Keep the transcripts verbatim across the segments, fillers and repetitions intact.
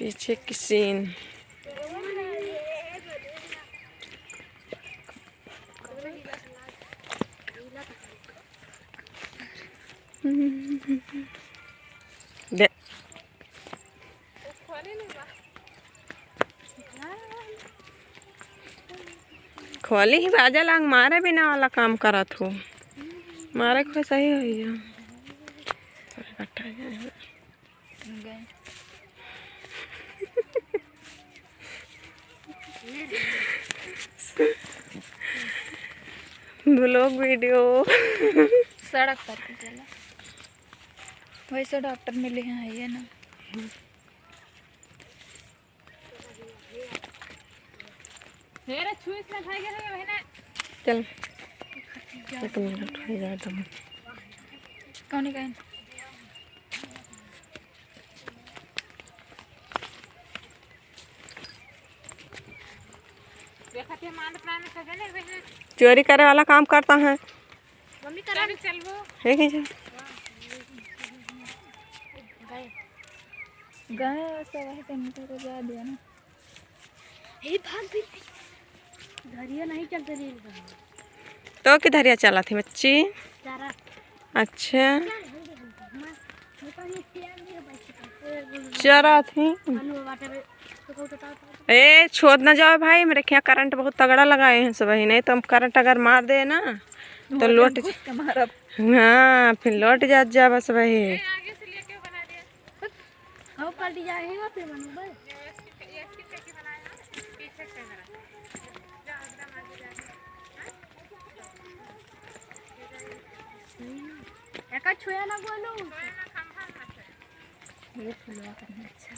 पीछे की सीन। दे। खोली ही बाजा लाग मारे बिना वाला काम करत हो। मारे को सही होई है। Vlog video। सड़क पर के चला। वैसे डॉक्टर मिले हैं, है ना? मेरे छुइस ना खाई गए, वही ना। चल। एक मिनट, हो जाए तो। कौन है? चोरी करे वाला काम करता है। मम्मी, करा। चल, चलबो। है कि जी? गए। गए, सब वही पे इनको को जा दिया ना। हे, भाग भी। धरिया नहीं चलते रे। तो की धरिया चला थी बच्ची? चारा। अच्छा। चारा थी। ए, छोड़ ना जाओ भाई, मेरे यहाँ करंट बहुत तगड़ा लगाए हैं सब ही, नहीं तो हम करंट अगर मार दे ना तो लोट। हाँ, फिर लोट जात जा बस वही। हम पलटी जाए हैं, फिर बनूंगा। एका छुए ना बोलू। ये फुलवा करना अच्छा।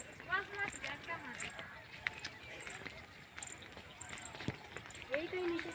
यही तो नीचे।